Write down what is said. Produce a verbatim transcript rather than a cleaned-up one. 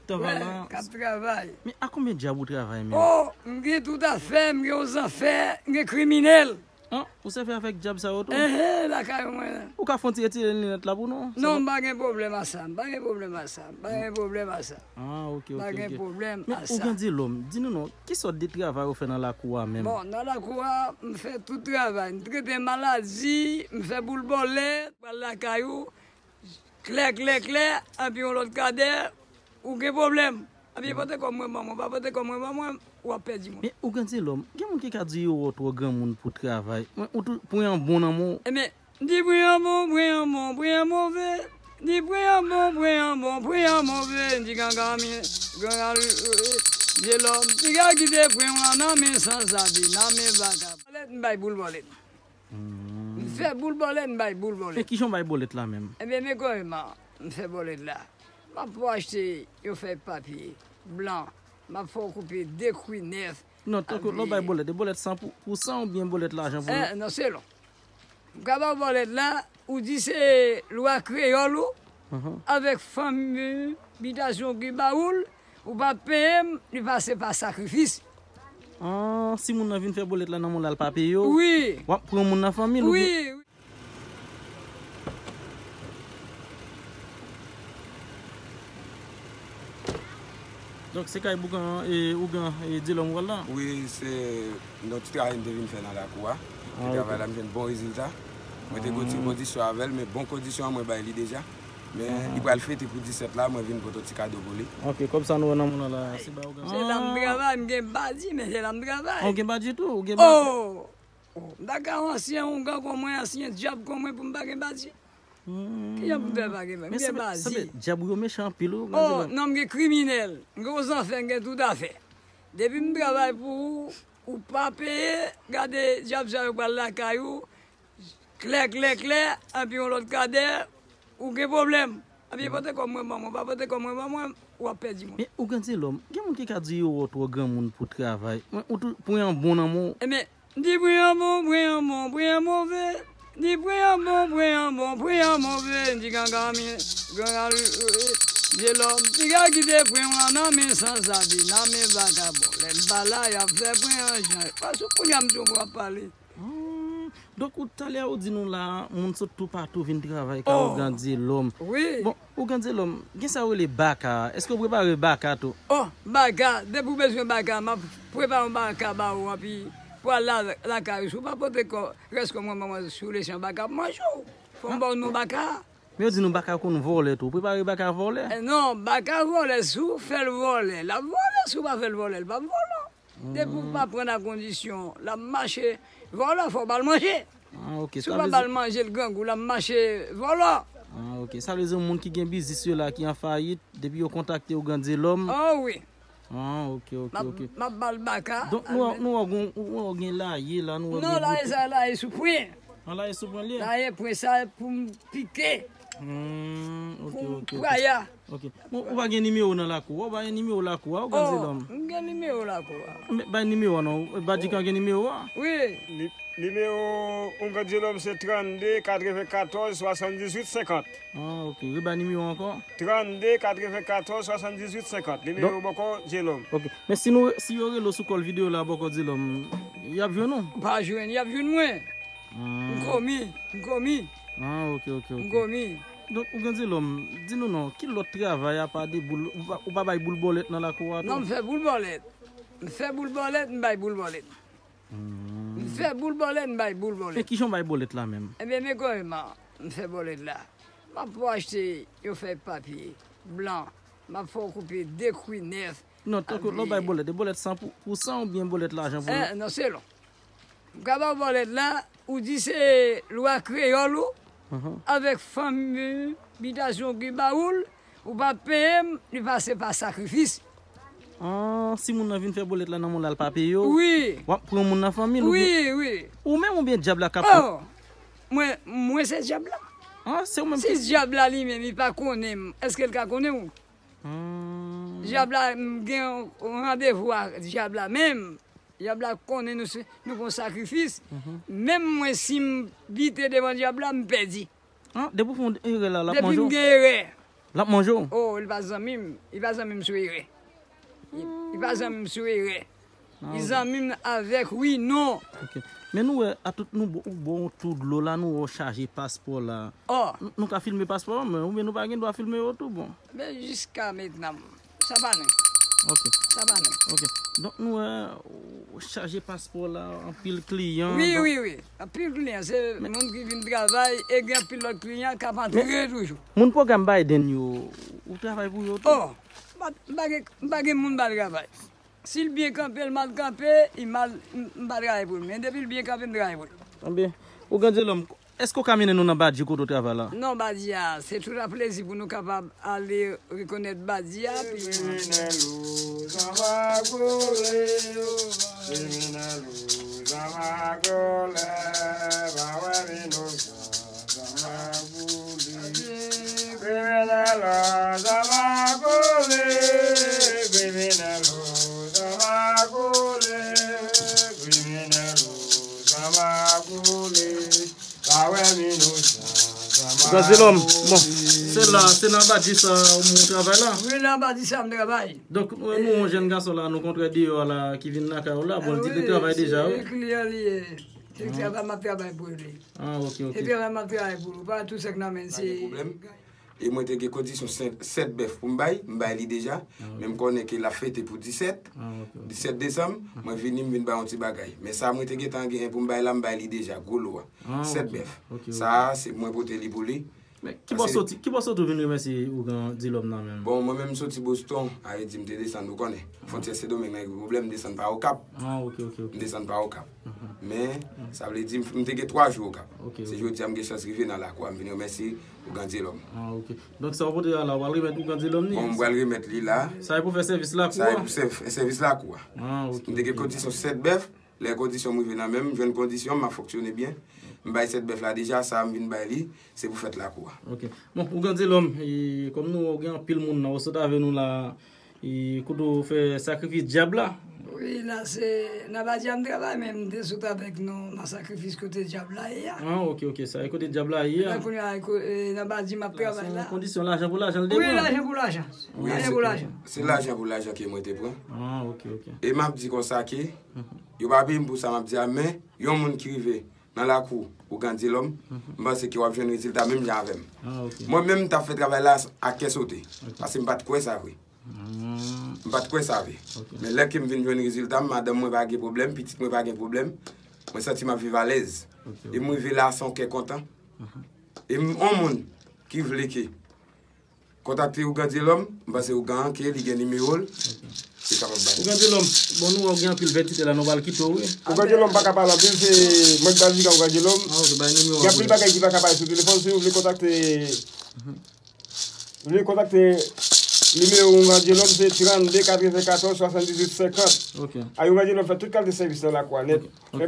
Travay la. K ap travay. Men a konbyen dyab ou travay menm? Oh, m gen tout afè, m gen ozanfè, m gen kriminèl. An, ou sèvi avèk dyab sa yo tou? Enhen, lakay mwen. Ou ka fè yon ti retire linèt la pou nou? Non, m pa gen pwoblèm a sa, m pa gen pwoblèm a sa, m pa gen pwoblèm a sa. Ah, ok, ok, ok. M pa gen pwoblèm a sa. Men ou gen di lòm, di nou non, ki sòt de travay ou fè nan lakou a menm? Bon, nan lakou a, m fè tout travay. M trete maladi, m fè boul bòlèt, pral lakay ou, klè, klè, klè, anpi yon lòt kadè, ou gen pwoblèm. Anpi pote kòb mwen ban mwen, pa pote kòb mwen ban mwen, w ap pèdi mwen. Men ou gen di lòm, gen moun ki ka di yo wè w twò granmoun pou travay. Men ou tou, pran yon bon nan men w. Ebyen, m di pran yon bon, pran yon bon, pran yon move. M di pran yon bon, pran yon bon, pran yon move. M di ganga mi, ganga, je lòm, piga kite pran yon nan men sanzabi, nan men vakabon. Bòlèt, m bay boul bòlèt. M fè boul bòlèt, m bay boul bòlèt. E kijan w bay bòlèt la menm? Ebyen, men kòman m fè bòlèt la. M ap fè achte yon fèy papye blan. M ap fè w koupe de kwi nèf. Non, tankou lè w bay bòlèt, e bòlèt san pou san oubyen bòlèt lajan pou... Eh, non, selon. M ka ba w bòlèt la, ou di se lwa kreyòl ou, avèk fanmi bitasyon ki ba ou l, ou pa peye m, li pase pa sakrifis. Ah, si moun nan vin fè bòlèt la nan men w la, l pa peye w? Wi. W ap pran moun nan fanmi l oubyen? Wi, wi. Donk, se kay Bougan, e, Ougan, e, Dilòm ou pral la? Wi, se yon ti travay m te vin fè nan lakou a. Ah, ok. Travay la, m jwenn bon rezilta. Mwen te gen yon ti kondisyon avè l, men bon kondisyon an, mwen bay li deja. Men li pral fete pou disèt la, mwen vin pote yon ti kado pou li. Ok, kòb sa nou wè nan men w la, se ba Ougan. Se la m travay, m gen badi, men se la m travay. Ah, ou gen badi tou, ou gen badi. Oh! Oh, m pa ka yon ansyen ougan kon mwen, ansyen dyab kon mwen pou m pa gen badi. Kijan pou m fè pa gen badi? M gen badi. Men sanble, sanble dyab ou yo mechan anpil, wi, gade la. Oh, non, m gen kriminèl, m gen ozanfè, m gen tout afè. Depi m travay pou ou, ou pa peye, gade dyab sa yo pral lakay ou, klè, klè, klè, anpi yon lòt kadè, ou gen pwoblèm. Anpi pote kòb mwen ban mwen, pa pote kòb mwen ban mwen, w ap pèdi mwen. Men ou gen di lòm, gen moun ki ka di yo wè w twò granmoun pou travay. Men ou tou, pran yon bon nan men w. Ebyen, m di pran yon bon, pran yon bon, pran yon move. M di pran yon bon, pran yon bon, pran yon move. M di ganga mi, ganga, je lòm, piga kite pran yon nan men sanzabi, nan men vakabon. Lè m pa la, y ap fè pran yon jan. Paske kounye a m tou w ap pale. Hmm. Donk, ou talè ou di nou la, moun sot toupatou vin travay kay Ougan Dilòm. Wi. Bon, Ougan Dilòm, gen sa yo rele baka. Èske ou prepare baka tou? Oh, baka, depi w bezwen baka, m ap prepare yon baka ba ou, anpi pou al la, lakay ou. Si w pa pote kò, rès kò mwen, mwen, sou lechan baka ap manje w. Fò m ba w non baka. Men yo di nou baka konn vòlè tou. Ou prepare baka vòlè? Eh, non, baka vòlè, si w fè l vòlè, l ap vòlè, si w pa fè l vòlè, l p ap vòlè. Depi w pa pran nan kondisyon, l ap mache vòlò, fò w ba l manje. Ah, ok. Si w pa ba l manje, l grangou, l ap mache vòlò. Ah, ok. Sa vle di yon moun ki gen biznis yo la ki an fayit, depi yo kontakte Ougan Dilòm. Oh, wi. Ah, ok, ok, ok. M ap, m ap ba l baka. Donk, nou, nou wè gen, nou wè gen laye la, nou wè gen... Non, laye sa, laye sou pwen. An, laye sou pwen li ye? Laye pwen sa pou m pike. Hmm, ok, ok, ok. Pou m kwaya. Ok. Bon, ou pa gen nimewo nan lakou a? Ou pa gen nimewo lakou a, Ougan Dilòm? Oh, m gen nimewo lakou a. Men, bay nimewo a non. Badikan gen nimewo a? Wi. Ni-, nimewo Ougan Dilòm se trannde katrevenkatòz swasanndizuit senkant. Ah, ok. Rebay nimewo ankò. Trannde katrevenkatòz swasanndizuit senkant. Nimewo bòkò Dilòm. Ok. Men si nou, si yo rele w sou kòl videyo la bòkò Dilòm, y ap jwenn ou? Pa jwenn, y ap jwenn mwen. M komi, m komi. Ah, ok, ok, ok. M komi. Donk, Ougan Dilòm, di nou non, ki lòt travay apa de boul, ou pa, ou pa bay boul bòlèt nan lakou a tou? Non, m fè boul bòlèt. M fè boul bòlèt, m bay boul bòlèt. M fè boul bòlèt, m bay boul bòlèt. E kijan w bay bòlèt la menm? Ebyen, men kòman m fè bòlèt la. M ap fè w achte yon fèy papye blan. M ap fè w koupe de kwi nèf. Non, tankou lè w bay bòlèt, e bòlèt san pou san oubyen bòlèt lajan pou... Eh, non, selon. M ka ba w bòlèt la, ou di se lwa kreyòl ou, avèk fanmi bitasyon ki ba ou l, ou pa peye m, li pase pa sakrifis. Ah, si moun nan vin fè bòlèt la nan men w la, l pa peye w? Wi. W ap pran moun nan fanmi l oubyen... Wi, wi. Ou menm oubyen dyab la k ap... Oh! Mwen, mwen se dyab la. Ah, se ou menm ki... Si dyab la li menm, li pa konnen m, èske l ka konnen w? Hmm. Dyab la, m gen yon randevou ak dyab la menm. Dyab la konnen nou se, nou fè yon sakrifis. Mhm. Menm mwen, si m bite devan dyab la, m pèdi. Ah, depi w fè yon erè la, l ap manje w? Depi m gen erè. L ap manje w? Oh, li pa zanmi m. Li pa zanmi m sou erè. Li, li pa zanmi m sou erè. Ah, li ok. Zanmi m avèk wi, non. Ok. Men nou wè, a tout nou bo-, ou bon tou dlo la, nou wè w chaje paspò la. Oh. N-, nou ka filme paspò, men oubyen nou pa gen dwa filme yo tou, bon. Men jiska mentnan, sa pa nen. Ok. Sa pa nen. Ok. Donk nou wè, ou chaje paspò la, anpil kliyan. Wi, donk wi, wi. Anpil kliyan, se moun ki vin travay e gen anpil lòt kliyan k ap antre toujou. Moun pwogram Biden yo, ou travay pou yo tou? Oh, m pa, m pa gen, m pa gen moun m pa travay. Si l byen kanpe, l mal kanpe, li mal, m, m pa travay pou l. Men depi l byen kanpe, m travay pou l. Anben, ougan Dyelòm, èske w ka mennen nou nan Badji kote w travay la? Non, Badji a, se tout a plezi pou nou kapab ale rekonèt Badji a. Kriminèl ou, sa va kole, kriminèl ou, sa va kole, pa wè inosan, sa va kole. Kriminèl ou, sa va kole, kriminèl ou, sa va kole, kriminèl ou, sa va kole. Pa wè m inosan, sa va kole. Bon, se la, se nan Badji sa ou travay la? Wi, nan Badji sa m travay. Donk, nou, nou yon jèn gason la, nou kontre deyò a la, ki vin lakay ou la, bon, li di li travay deja, wi. Se kliyan li ye. Se travay m ap travay pou li. Ah, ok, ok. Se travay m ap travay pou li. Pa tou sèk nan men, se pwoblèm. E mwen te gen kondisyon sèt, sèt bèf pou m bay, m bay li deja. Ah, ok. Men m konnen ke l ap fete pou disèt, ah, ok, ok, disèt desanm, mwen vini, m vin bay yon ti bagay. Men sa mwen te gentan genyen pou m bay la, m bay li deja, gwo lo a. Ah, sèt bèf. Ok, ok. Sa a, se mwen pote li pou li. Men ki bò soti, ki bò soti ou vin remèsye ougan Dyelòm nan menm? Bon, mwen menm m soti Boston, a vle di m te desann, ou konnen. Fwontyè Sendomeng nan gen pwoblèm, m desann pa Okap. Ah, ok, ok, ok. M desann pa Okap. Mhm. Men, sa vle di, m, m te gen twa jou Okap. Ok, ok. Se jodi a m gen chans rive nan lakou a, m vin remèsye ougan Dyelòm. Ah, ok. Donk, sa w pote a la, w pral remèt ougan Dyelòm ni? Bon, m pral remèt li la. Sa e pou fè sèvis lakou a? Sa e pou sèv-, sèvis lakou a. Ah, ok, ok. M te gen kondisyon sèt bèf, lè kondisyon m rive nan men m, m jwenn kondisyon, m ap fonksyone byen, m bay sèt bèf la deja, sa a m vin bay li, se pou fèt lakou a. Ok. Bon, ougan Dyelòm, e, kòm nou wè w gen anpil moun nan, ou sot avè nou la, e, kote w fè sakrifis dyab la? Wi, la se nan Badji a m travay, men m te sot avèk nou nan sakrifis kote dyab la ye a. Ah, ok, ok, sa e kote dyab la ye a. Kounye a, e, nan Badji m ap travay la. Kondisyon lajan pou lajan l te pran? Wi, lajan pou lajan. Wi, lajan pou lajan. Se lajan pou lajan ke mwen te pran. Ah, ok, ok. E m ap di konsa ke, yo pa peye m pou sa m ap di a, men yon moun ki rive nan lakou ougan Dyelòm, m panse ke w ap jwenn rezilta menm jan avè m. Ah, ok. Mwen menm, m t ap fè travay la ak kè sote, paske m pa t kwè sa vre. Hmm. M pa t kwè sa vre. Ok. Men lè ke m vin jwenn rezilta m, madanm mwen pa gen pwoblèm, pitit mwen pa gen pwoblèm, mwen santi m ap viv alèz. Ok, ok. E m rive la san kè kontan. Mhm. E m, yon moun ki vle ke kontakte ougan Dyelòm, m panse ougan an ke li gen nimewo l, li kapab ba nou. Ougan Dyelòm, bon, nou wè w gen anpil vètite la, nou pral kite w, wi. Ougan Dyelòm pa ka pale anpil, se mwen k pral di ougan Dyelòm. Ah, ok, bay nimewo a pou li. Gen anpil bagay ki pa ka pale sou telefòn, si w vle kontakte, vle kontakte nimewo ougan Dyelòm, se trannde katrevenkatòz swasanndizuit senkant. Ok. A, ougan Dyelòm fè tout kalite sèvis nan lakou a nèt. Ok. Ok.